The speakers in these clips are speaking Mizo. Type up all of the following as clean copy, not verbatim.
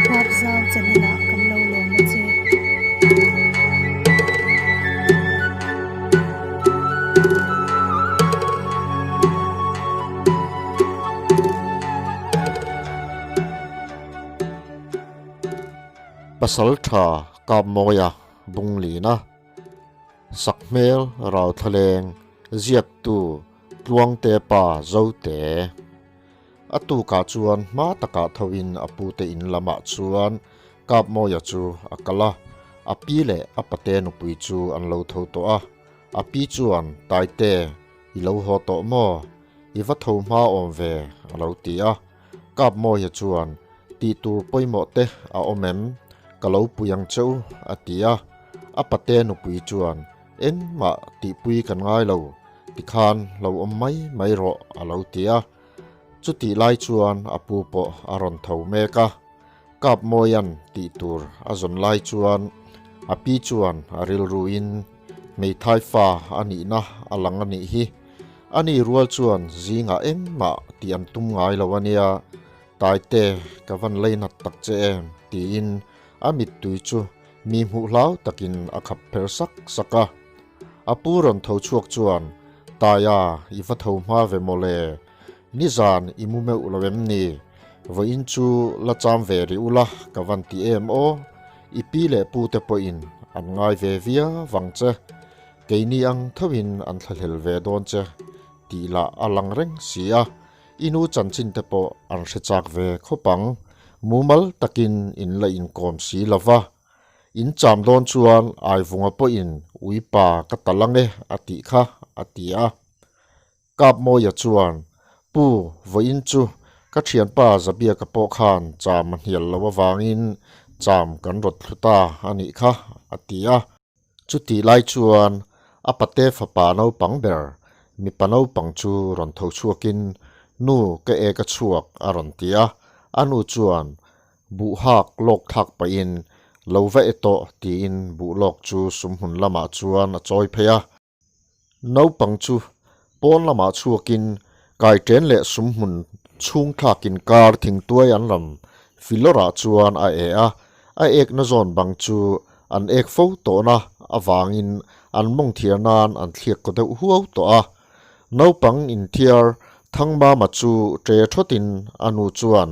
Huapzau channel ah kan lo lawm a che. Pasal tha Kapmawia Bunglina Sakhmel Rauthlaleng ziaktu Tluangte pa Zote. A tukah chuan hma takah thoin a pute in lamah chuan Kapmawia chu a kal a, a pi leh a pate nupui chu an lo tho tawh a. A pi chuan, Taite, i lo haw tawh maw? I va tho hma awm ve, a lo ti a. Kapmawia chuan, Tih tur pawimawh te a awm em? Ka lo pui ang che u, a ti a. A pate nupui chuan, Engmah tihpui kan ngai lo, tikhan lo awm mai mai rawh, a lo ti a. Chutih lai chuan a pu pawh a rawn tho mek a. Kapmawia'n tih tur a zawn lai chuan a pi chuan a rilruin hmeithai fa a nihna a lang a nih hi. Ani rual chuan zingah engmah tih an tum ngai lo a nia, Taite ka van leinat tak che em tiin a mittui chu mi hmuh hlau takin a khap pher sak sak a. A pu rawn tho chhuak chuan, Taia, i va tho hma ve maw le? Nizan i mu meuh lo em ni? Vawiin chu la cham ve rih ula ka van ti em aw? I pi leh pu te pawhin an ngai ve via vang che. Keini ang thoin an thlahlel ve dawn che tih lah a lang reng si a. I nu chanchin te pawh an hre chak ve khawp ang. Mumal takin in la inkawm si lo va. In cham dawn chuan Aivunga pawhin uipa ka tal ang e a tih kha a ti a. Kapmawia chuan, Pu, vawiin chu ka thianpa Zabiaka pawh khan cham a hnial lo avangin cham kan rawt thlu ta a nih kha a ti a. Chutih lai chuan a pate fapa naupang ber mipa naupang chu rawn tho chhuakin, Nu, ka ek a chhuak a rawn ti a. A nu chuan buh hak lawk thlak pahin lo va e tawh tiin buh lawk chu sumhmun lamah chuan a chawi phei a. Naupang chu pawn lamah chhuakin kai ṭen leh sumhmun chhung thlakin kar thingtuai an ram filawrah chuan a e a, a ekna zawn bang chu an ek fo tawhna avangin an mawng thiar nan an thliak kaw deuh huau tawh a. Naupang inthiar Thangmama chu ṭe ṭhawtin a nu chuan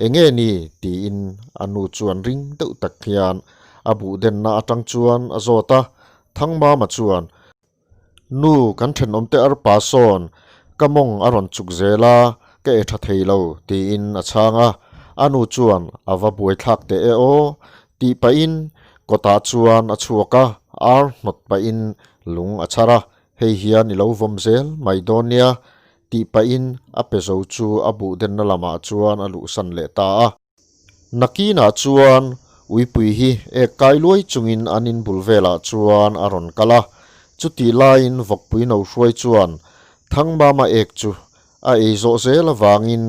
Enge ni? tiin a nu chuan ring deuh tak hian a buhdenna aṭang chuan a zawt a. Thangmama chuan, Nu, kan thenawmte arpa sawn ka mawng a rawn chuk zel a, ka e tha thei lo, tiin a chhang a. A nu chuan a va buaithlak teh e aw, tih pahin kawtah chuan a chhuak a, ar hnawt pahin lung a chhar a, hei hian i lo vawm zel mai dawn nia, tih pahin a pe zo chu a buhdenna lamah chuan a luhsan leh ta a. Nakinah chuan uipui hi ek kai luai chungin an in bul velah chuan a rawn kal a, chutih laiin vawkpui no hruai chuan Thangmama ek chu a ei zawh zel avangin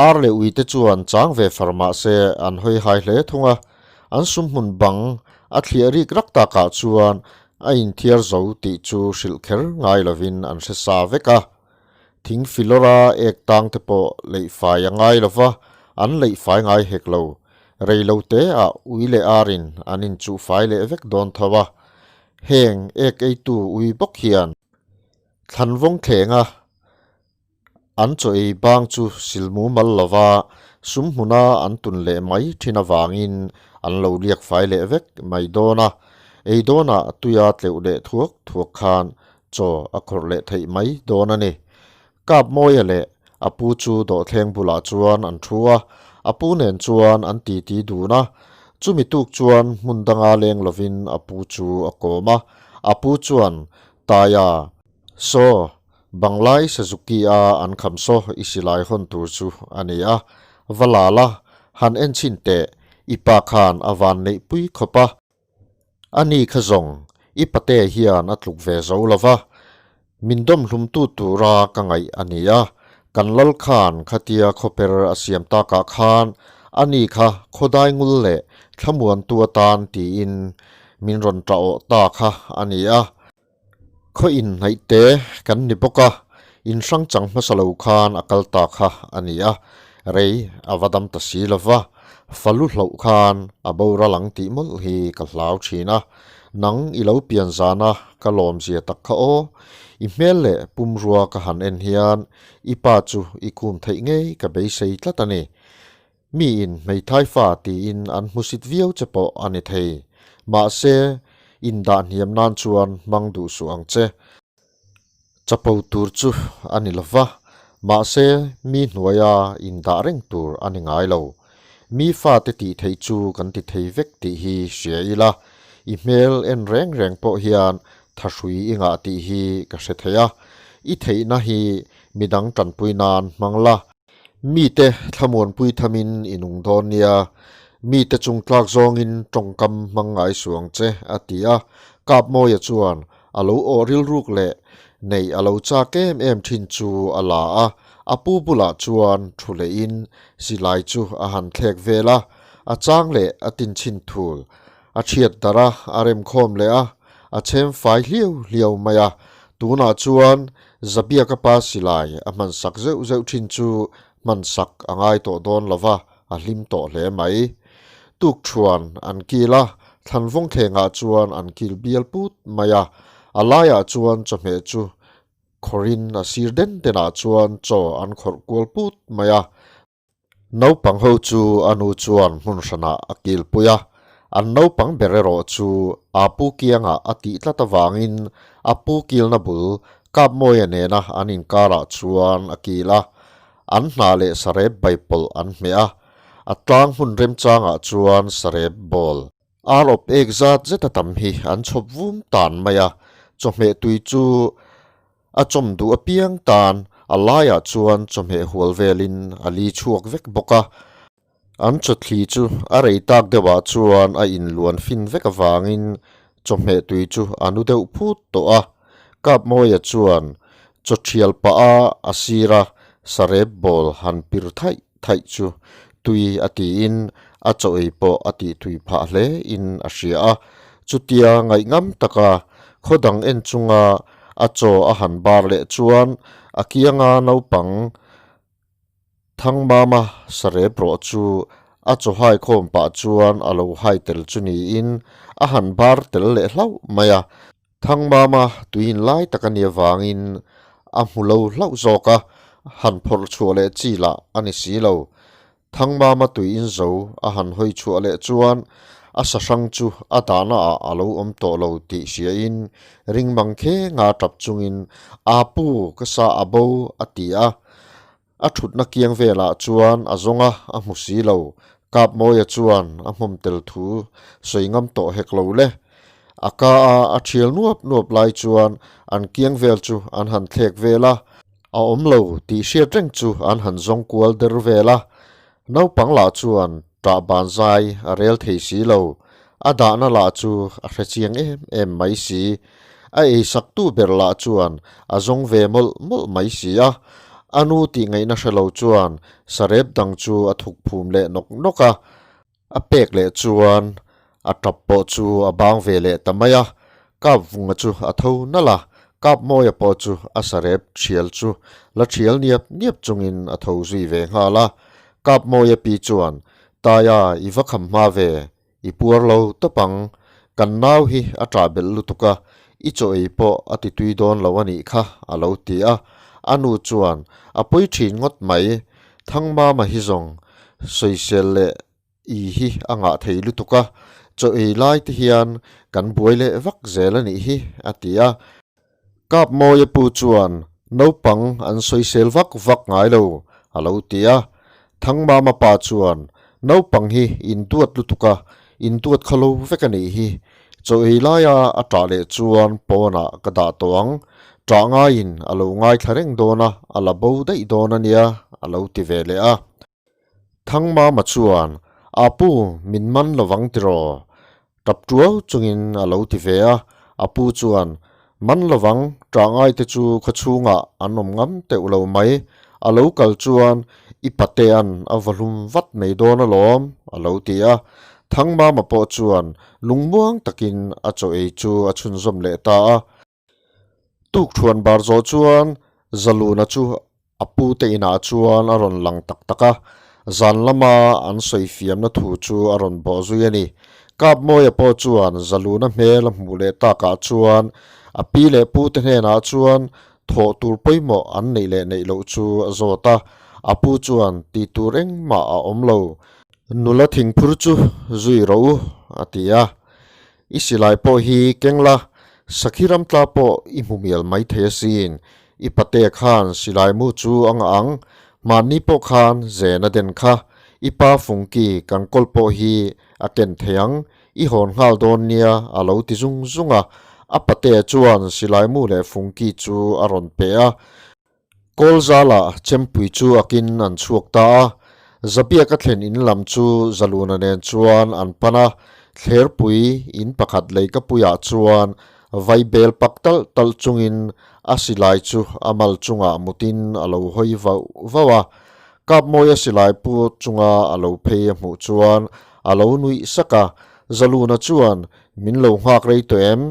ar leh uite chuan chang ve far mah se an hawi hai hle thung a, an sumhmun bang a thliah rik rak takah chuan a inthiar zo tih chu hrilh kher ngai lovin an hre sa vek a. Thing filawra ek tang te pawh leih fai a ngai lo va, an leih fai ngai hek lo. Rei lo te ah ui leh arin an inchuh fai leh vek dawn tho a. Heng ek eitu ui bawk hian thlanvawng thlenga an chaw ei bang chu silmu mal lo va, sum hmuna an tun leh mai thin avangin an lo liak fai leh vek mai dawn a. Ei dawnah tuia tleuh leh thuak thuak khan Chaw a khawrh leh theih mai dawn a ni. Kapmawia leh a pu chu dawhthleng bulah chuan an thu a, a pu nen chuan an titi dun a. Chumi tuk chuan hmun danga leng lovin a pu chu a kawm a. A pu chuan, Taia, saw, Banglai Suzuki a an kham saw i silai hawn tur chu a ni a, va la la, han en chhin teh, i pa khan a van neihpui khawp a. A ni kha zawng, i pate hian a tluk ve zo lo va, min dawm hlumtu tura ka ngaih a ni a, kan lal khan khatia khawper a siam takah khan a ni kha khawdai ngul leh thlamuantu atan tiin min rawn ṭah awh ta kha a ni a. Khaw inhnaih te kan ni bawk a, in hrang chang hmasa lo khan a kal ta kha a ni a, rei a va dam ta si lo va. Falu hloh khan a boral ang tih mawlh hi ka hlau thin a, nang i lo pian zana ka lawmzia tak kha aw. I hmel leh pumrua ka han en hian i pa chu i kum theih ngei ka beisei tlat a ni. Miin hmeithai fa tiin an hmusit viau che pawh a ni thei. Mahse, indah hniam nan chuan hmang duh suh ang che. Chapo tur chu a ni lova, mahse mi hnuaia indah reng tur a ni ngai lo. Mi fate tih theih chu kan ti thei vek tih hi hria ila, i hmel en reng reng pawh hian thahrui i ngah tih hi ka hre thei a, i theihna hi midang tanpui nan hmang la. Mite thlamuanpui thamin i nung dawn nia, mite chung tlak zawngin tawngkam hmang ngai suang che, a ti a. Kapmawia chuan a lo awh rilruk leh neih a lo chak em em thin chu a la a, a pu bulah chuan thu lehin silai chu a han thlek vel a, a chang leh a tinchhin thul a thiat darh a, a remkhawm leh a, a chhem fai hliau hliau mai a, tunah chuan Zabiaka pa silai a hman sak zeuh zeuh thin chu hman sak a ngai tawh dawn lo va, a hlim tawh hle mai. Tukthuan an kil a, thlanvawng thlengah chuan an kil bial put mai a, a laiah chuan chawhmeh chu khawrhin a sir den denah chuan chaw an khawrh kual put mai a. Naupang ho chu a nu chuan hmun hranah a kilpui a, an naupang ber erawh chu a pu kiangah a tih tlat avangin a pu kilna bul Kapmawia nena an inkarah chuan a kil a, an hna leh sarep baipawlh an hmeh a, a tlang hmun remchangah chuan sarep bawl ar awp ek zat zeta tam hi an chhawp vum tan mai a, chawhmeh tui chu A chawm duh apiang tan a laiah chuan chawhmeh hual velin a li chhuak vek bawk a. An chawthli chu a rei tak deuhah chuan a inluan fin vek avangin chawhmeh tui chu a nu deuh phut tawh a. Kapmawia chuan chawthial pah a a sira sarep bawl han pir thaih thaih chu tui a tiin a chaw ei pawh a tih tui phah hle in a hria a. Chutia ngaihngam taka khaw dang en chunga a chaw a han bar leh chuan a kianga naupang Thangmama sarep rawh chu a chaw hai khawm pah chuan a lo hai tel chu niin a han bar tel leh hlauh mai a. Thangmama tuiin lai tak a nih avangin a hmu lo hlauh zawk a, han phawrh chhuah leh chi lah a ni si lo. Thangmama tuiin zo a han hawi chhuah leh chuan a sahrang chu a dahna ah a lo awm tawh lo tih hriain ring mang khenga tap chungin, Aa pu, ka sa a bo, a ti a. A thutna kiang velah chuan a zawng a, a hmu si lo. Kapmawia chuan a hmawm tel thu sawi ngam tawh hek lo le. A ka a a thial nuap nuap lai chuan an kiang vel chu an han thlek vel a, a awm lo tih hriat reng chu an han zawng kual der vel a. Naupang lah chuan ṭah ban zai a rel thei si lo, a dahna lah chu a hre chiang em em mai si. A eisaktu ber lah chuan a zawng ve mawlh mawlh mai si a, a nu tih ngaihna hre lo chuan sarep dang chu a thuk phum leh nawk nawk a, a pek leh chuan a tap pawh chu a bang ve leh ta mai a, Kap vunga chu a tho nalh a, Kap mawia pawh chu a sarep thial chu la thial niap niap chungin a tho zui ve nghal a, Kap mawia pi chuan, Taia i va kham hma ve, I puar lo tawp ang, kan nau hi a ṭah belh lutuk a, i chaw ei pawh a ti tui dawn lo a nih kha, a lo ti a. A nu chuan, A pawi ṭhin ngawt mai, Thangmama hi zawng sawisel leh i hi a ngah thei lutuk a, chaw ei lai te hian kan buai leh vak zel a nih hi, a ti a. Kapmawia pu chuan naupang an sawisel vak vak ngai lo, a lo ti a. Thangmama pa chuan naupang hi in duat lutuk a, in duat kha lo vek a nih hi. Chaw ei laia a ṭah leh chuan pawnah ka dah tawh ang, ṭah ngaiin a lo ngaithla reng dawn a, a la bo daih dawn a nia, a lo ti ve leh a. Thangmama chuan, A pu, min man lovang tiraw? Tap tuau chungin a lo ti ve a. A pu chuan, Man lovang, ṭah ngaite chu khawchhungah an awm ngam teuh lo mai. A lo kal chuan i patea'n a va hlum vat mai dawn alawm, a lo ti a. Thangmama pawh chuan lungmuang takin a chaw ei chu a chhunzawm leh ta a. Tukthuan bar zawh chuan Zaluna chu a pute inah chuan a rawn lang tak tak a. Zan lama an sawi fiamna thu chu a rawn bawh zui a ni. Kapmawia pawh chuan Zaluna hmel a hmuh leh takah chuan a pi leh pute hnenah chuan thawh tur pawimawh an neih leh neih loh chu a zawt a. A pu chuan tih tur engmah a awm lo. Nula thingphur chu zui rawh u, a ti a. I silai pawh hi keng la, sakhi ramtla pawh i hmu mial mai thei asin. I pate khan silai mu chu a ngah ang, hmanni pawh khan zen a den kha. I pa fungki kan kawl pawh hi a ken thei ang, i hawn nghal dawn nia a lo ti zung zung a. A pate chuan silai mu leh fungki chu a rawn pe a. Kawlzala chempui chu akin an chhuak ta a, Zabiaka thlen in lam chu Zaluna nen chuan an pan a, Thlerpui in pakhat leikapuiah chuan vai bel pak talh talh chungin a silai chu a mal chungah mutin a lo hawi vauh vauh a. Kapmawia silai pu chunga a lo phei a hmuh chuan a lo nuih sak a, Zaluna chuan min lo nghak rei tawh em?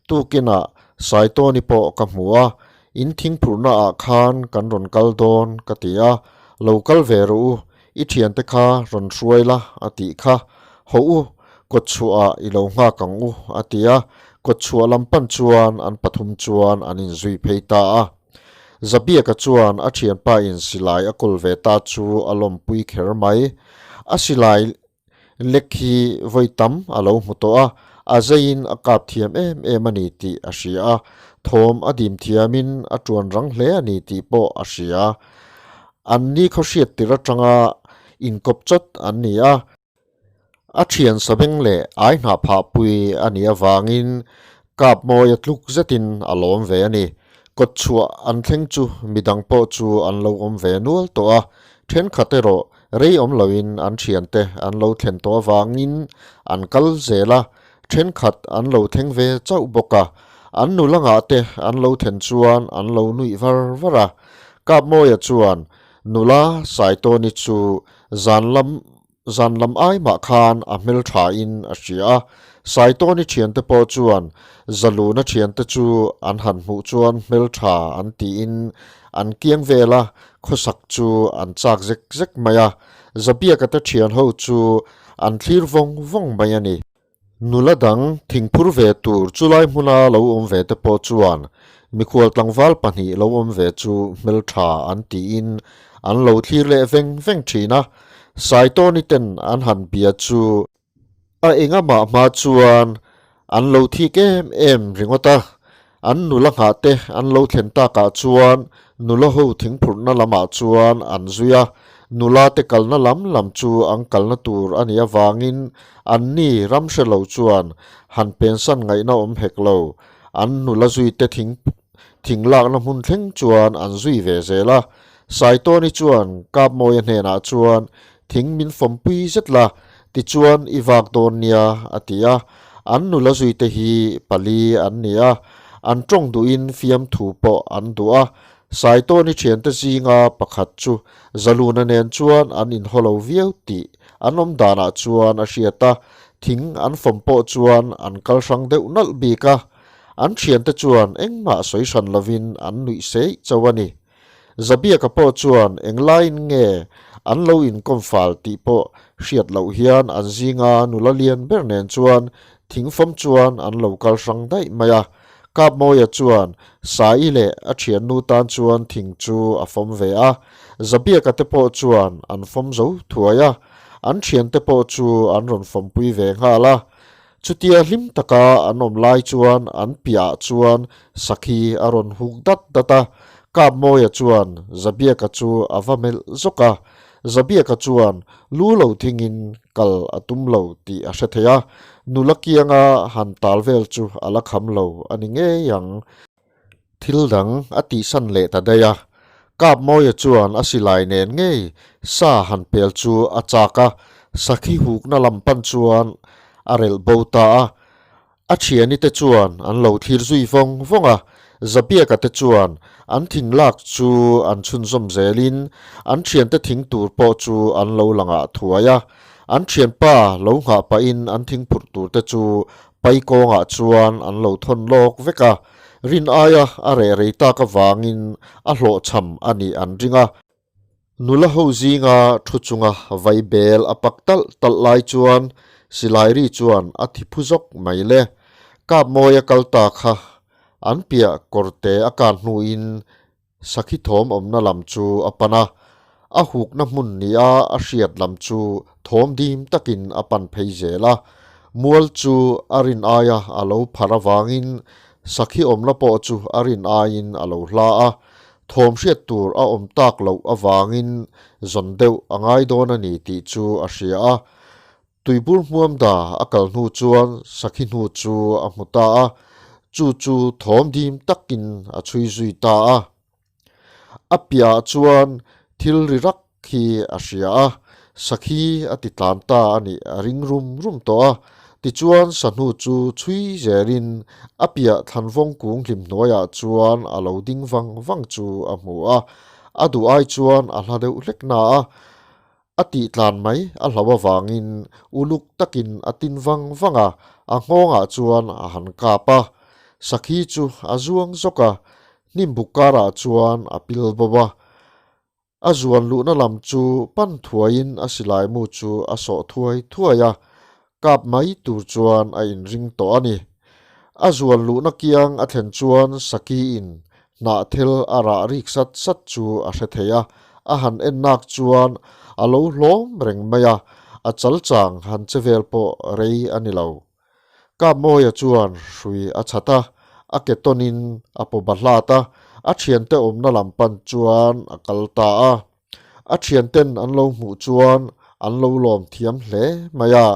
Tukinah Saitawni pawh ka hmu a, In thingphurhna ah khan kan rawn kal dawn ka ti a, lo kal ve rawh u, i thiante kha rawn hruai la a tih kha. Hawh u, kawtchhuah ah i lo nghak ang u a ti a, kawtchhuah lam pan chuan an pathum chuan an inzui phei ta a. Zabiaka chuan a thianpa in silai a kawl ve ta chu a lawmpui kher mai. A silai Lek hi vawi tam a lo hmu tawh a, a zeiin a kap thiam em em a ni tih a hria a, thawm a dim thiamin a tuan rang hle a ni tih pawh a hria. An ni khawhriat tir atanga inkawp chawt an ni a, a thian sabeng leh ai hnah phah pui a nih avangin kap mawi a tluk zetin a lawm ve a ni. Kawtchhuah an thleng chu midang pawh chu an lo awm ve nual tawh a, thenkhat erawh Rei awm loin an thiante an lo thlen tawh avangin an kal zel a, thenkhat an lo thleng ve chauh bawk a. An nula ngah te an lo thlen chuan an lo nuih var var a. Kapmawia chuan nula Saitawni chu zan lam zan lam ai mah khan a hmelthain a hria a. Saitawni thiante pawh chuan Zaluna thiante chu an han hmuh chuan hmeltha an tiin an kiang vel a, Khawsak chu an chak zek zek mai a, Zabiaka te thian ho chu an thlir vawng vawng mai a ni. Nula dang thingphur ve tur chulai hmuna lo awm ve te pawh chuan mikhual tlangval pahnih lo awm ve chu hmeltha an tiin an lo thlir leh veng veng thin a, Saitawni ten an han bia chu A engamah hma chuan an lo thik em em ringawt a, an nula nghah te an lo thlen takah chuan nula ho thingphurhna lamah chuan an zui a, nula te kalna lam lam chu an kalna tur a nih avangin anni ram hre lo chuan han pensan ngaihna awm hek lo, an nula zui te thing thing lakna hmun thleng chuan an zui ve zel a. Saitawni chuan Kapmawia hnenah chuan thing min fawmpui zet la, tichuan i vak dawn nia a ti a. An nula zuite hi pali an ni a, an tawng duhin fiamthu pawh an duh a. Saitawni thiante zinga pakhat chu Zaluna nen chuan an inhaw lo viau tih an awm danah chuan a hriat a, thing an fawm pawh chuan an kal hrang deuh nalh bik a. An thiante chuan engmah sawi hran lovin an nuih seih chauh a ni. Zabiaka pawh chuan englaiin nge an lo inkawm fal tih pawh hriat loh hian an zinga nula lian ber nen chuan thingfawm chuan an lo kal hrang daih mai a. Kapmawia chuan Saii leh a thiannu tan chuan thing chu a fawm ve a. Zabiaka te pawh chuan an fawm zo thuai a. An thiante pawh chu an rawn fawmpui ve nghal a. Chutia hlim taka an awm lai chuan an piahah chuan sakhi a rawn huk dat dat a, Kapmawia chuan Zabiaka chu a va melh zawk a, Zabiaka chuan lu lo thingin kal a tum lo tih a hre thei a, nula kianga han tal vel chu a la kham lo a ni ngei ang. Thil dang a tihsan leh ta daih a, Kapmawia chuan a silai nen ngei sa han pel chu a chak a, sakhi hukna lam pan chuan a relh bo ta a. A thiani te chuan an lo thlir zui vawng vawng a, Zabiaka te chuan an thing lak chu an chhunzawm zelin an thiante thing tur pawh chu an lo langah thuai a. An thianpa lo nghah pahin an thing phurh tur te chu Pai kawngah chuan an lo thawn lawk vek a, rin aia a reh rei tak avangin a hlawhchham a nih an ring a. Nula ho zinga thu chunga vai bel a pak talh talh lai chuan silai ri chuan a thi phu zawk mai le. Kapmawia kal ta kha an piah kawrte a kan hnuin Sakhi thawm awmna lam chu a pan a, a hukna hmun nia a hriat lam chu thawm dim takin a pan phei zel a. Mual chu a rin aia a lo phar avangin sakhi awmna pawh chu a rin aiin a lo hla a, thawm hriat tur a awm tak loh avangin zawn deuh a ngai dawn a ni tih chu a hria a. Tuibur hmuam da a kal hnu chuan sakhi hnu chu a hmu ta a, chu chu thawm dim takin a chhui zui ta a. A piahah chuan thil ri rak hi a hria a, sakhi a ti tlan ta a nih a ring rum rum tawh a. Tichuan sahnu chu chhui zelin a piah thlanvawng kung hlim hnuaiah chuan a lo ding vang vang chu a hmu a, a duh ai chuan a hla deuh hlek na a. A tih tlan mai a hlo avangin uluk takin a tin vang vang a, a nghawngah chuan a han kap a. Sakhi chu a zuang zawk a, hnim buk karah chuan a pil bo a. A zuan luhna lam chu pan thuaiin a silai mu chu a sawh thuai thuai a, kap mai tur chuan a inring tawh a ni. A zuan luhna kiang a thlen chuan Sakiin hnah thil a rah rik sat sat chu a hre thei a, a han en nak chuan a lo hlawm reng mai a, a chal chang han che vel pawh rei a ni lo. Kapmawia chuan hrui a chhat a, a ke tawnin a paw bahlat a, a thiante awmna lam pan chuan a kal ta a. A thianten an lo hmuh chuan an lo lawm thiam hle mai a,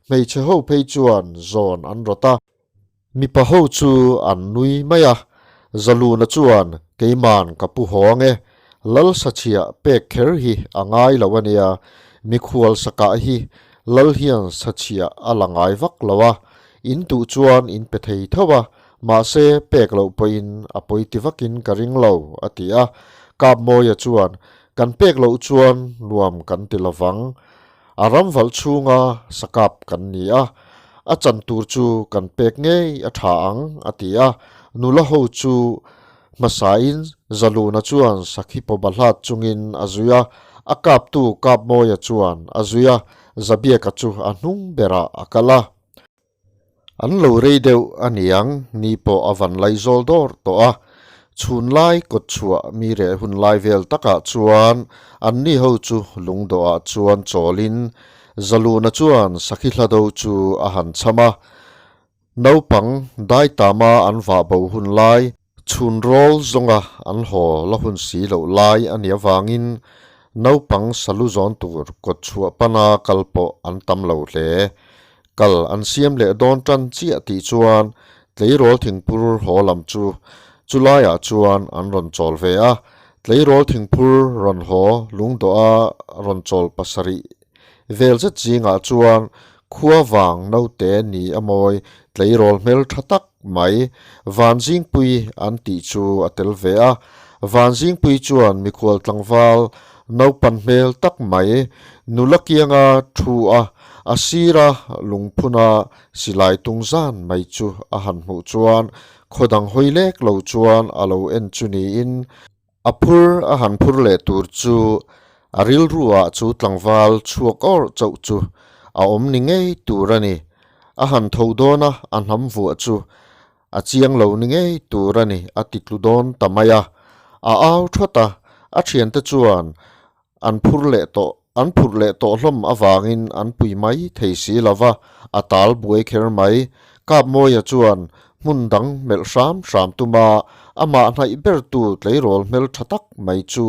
hmeichhe ho phei chuan zawn an rawt a. Mipa ho chu an nui mai a, Zaluna chuan keiman ka pu haw ang e, Lal sachhiah pek kher hi a ngai lo a nia, mikhual sakah hi Lal hian sachhiah a la ngai vak lo a, in duh chuan in pe thei tho a, Mahse, pek loh pawhin a pawi ti vakin ka ring lo, a ti a. Kapmawia chuan, Kan pek loh chuan nuam kan ti lovang. A ram valh chhunga sakap kan ni a, a chan tur chu kan pek ngei a tha ang, a ti a. Nula ho chu hmasain Zaluna chuan sakhi pawba hlat chungin a zui a, a kaptu Kapmawia chuan a zui a, Zabiaka chu a hnung berah a kal a. An lo rei deuh a niang, ni pawh a van lai zawl dawr tawh a. Chhun lai kawt chhuah mi reh hun lai vel takah chuan an ni ho chu lungdawhah chuan chawlin Zaluna chuan sakhi hlado chu a han cham a. Naupang daitama an vah bo hun lai, chhun rawl zawnga an haw la hun si loh lai a nih avangin naupang salu zawn tur kawt chhuah pana kal pawh an tam lo hle. Kal an siam leh dawn tan chiah tih chuan tleirawl thingphur haw lam chu chulaiah chuan an rawn chawl ve a, tleirawl thingphur rawn haw lungdawha rawn chawl pasarih vel zet zingah chuan khua vang naute ni a mawi tleirawl hmel tha tak mai Vanzingpui an tih chu a tel ve a, Vanzingpui chuan mikhual tlangval naupan hmel tak mai nula kianga thu a A sira lungphuna silai tung zan mai chu a han hmuh chuan khaw dang hawi lek lo chuan a lo en chu niin a phur a han phur leh tur chu a rilruah chu tlangval chhuak awrh chauh chu a awm ni ngei tur a ni. A han tho dawn a, a hnam vuah chu a chiang lo ni ngei tur a ni a ti tlu dawn ta mai a. A au thawt a, a thiante chuan An phur leh tawh, an phurh leh tawh hlawm avangin an pui mai thei si lo va, a tal buai kher mai. Kapmawia chuan hmun dang melh hram hram tum a, amah hnaih bertu tleirawl hmel tha tak mai chu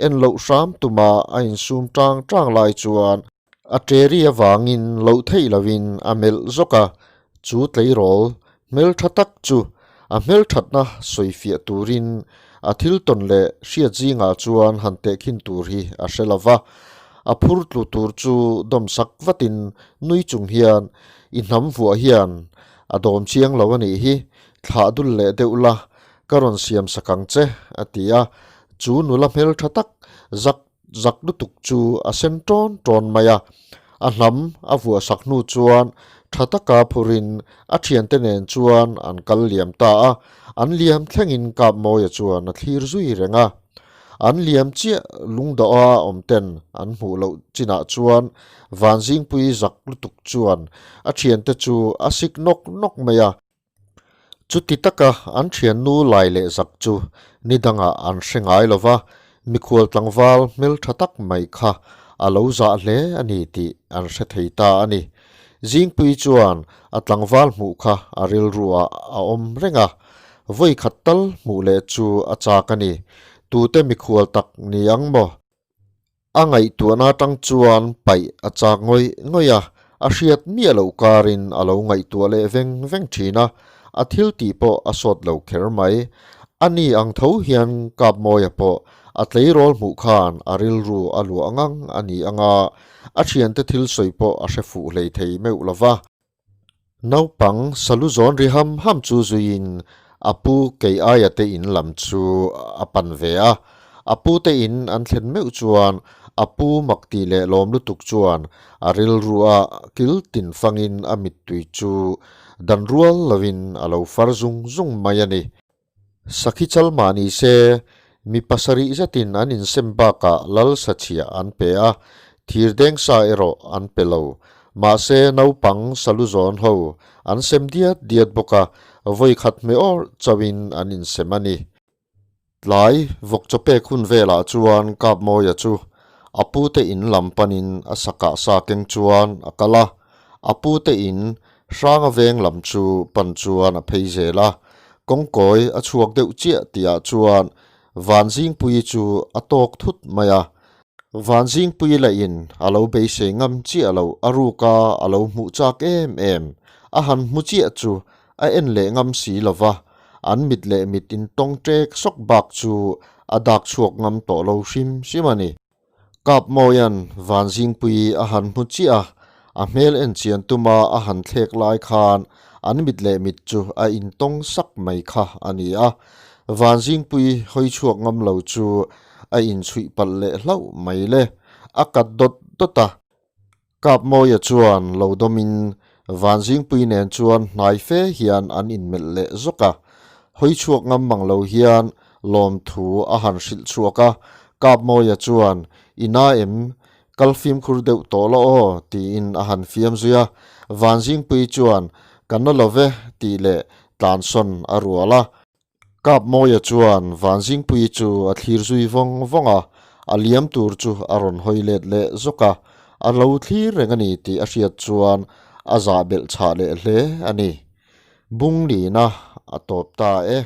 en loh hram tuma a insum tang tang lai chuan a ṭeri avangin loh theih loin a melh zawk a, chu tleirawl hmel tha tak chu a hmelthatna sawifiah turin a thil tawn leh hriat zingah chuan han tehkhin tur hi a hre lo va, a phur tlu tur chu dawmsak vatin nui chung hian i hnam vuah hian a dawm chiang lo a nih hi, thlah dul leh deuh la, ka rawn siam sak ang che, a ti a, chu nula hmeltha tak zak Zak lutuk chu a sen ṭawn ṭawn mai a, a hnam a vuah sak hnu chuan ṭha taka phurin a ṭhiante nen chuan an kal liam ta a, an liam thlengin Kapmawia chuan a thlir zui reng a. An liam chiah lungdawha awm ten an hmuh loh chinah chuan Vanzingpui zak lutuk chuan a thiante chu a sik nawk nawk mai a. Chuti taka an thiannu lai leh zak chu ni dangah an hre ngai lo va, mikhual tlangval hmeltha tak mai kha a lo zah hle a ni tih an hre thei ta a ni. Zingpui chuan a tlangval hmuh kha a rilruah a awm reng a, vawi khat tal hmuh leh chu a chak a ni. Tute mikhual tak ni ang maw? A ngaihtuahna atang chuan paih a chak ngawih ngawih a, a hriat miah loh karin a lo ngaihtuah leh veng veng thin a, a thil tih pawh a sawt lo kher mai. A ni ang tho hian Kapmawia pawh a tleirawl hmuh khan a rilru a luah ngang a ni ang a, a thiante thil sawi pawh a hre fuh hlei thei meuh lo va. Naupang salu zawn ri ham ham chu zuiin a pu kei aia te in lam chu a pan ve a. A pu te in an thlen meuh chuan a pu mak tih leh lawm lutuk chuan a rilru a kil tin fangin a mittui chu dan rual lovin a lo far zung zung mai a ni. Sakhi chal mah ni se, mi pasarih zetin an insem bakah lal sachhiah an pe a, thirdeng sa erawh an pe lo. Mahse, naupang salu zawn ho an sem diat diat bawk a, vawi khat hmeh awrh chauhin an insem a ni. Tlai vawk chaw pek hun velah chuan Kapmawia chu a pute in lam panin a sakah sa keng chuan a kal a, a pute in Hranga veng lam chu pan chuan a phei zel a, kawngkawi a chhuak deuh chiah tihah chuan Vanzingpuii chu a tawk thut mai a. Vanzingpuii lahin a lo beisei ngam chiah loh a ruka a lo hmuh chak em em. A han hmu chiah chu a en leh ngam si lo va, an mit leh mit intawng ṭek sawk bak chu a dak chhuak ngam tawh lo hrim hrim a ni. Kapmawia'n Vanzingpuii a han hmu chiah a, a hmel en chian tuma a han thlek lai khan an mit leh mit chu a intawng sak mai kha a ni a. Vanzingpuii hawi chhuak ngam lo chu a inchhuih palh leh hlauh mai le. A kat dawt dawt a. Kapmawia chuan lo dawmin Vanzingpuii nen chuan hnai fe hian an inmelh leh zawk a. Hawi chhuak ngam mang lo hian lawmthu a han hrilh chhuak a, Kapmawia chuan, I na em? Kal fimkhur deuh tawh la aw, tiin a han fiam zui a. Vanzingpuii chuan, Ka na lo ve, tih leh tlansawn a rual a. Kapmawia chuan Vanzingpuii chu a thlir zui vawng vawng a, a liam tur chu a rawn hawi let leh zawk a, a lo thlir reng a ni tih a hriat chuan a zah belh chhah leh hle a ni. Bunglina a tawp ta e.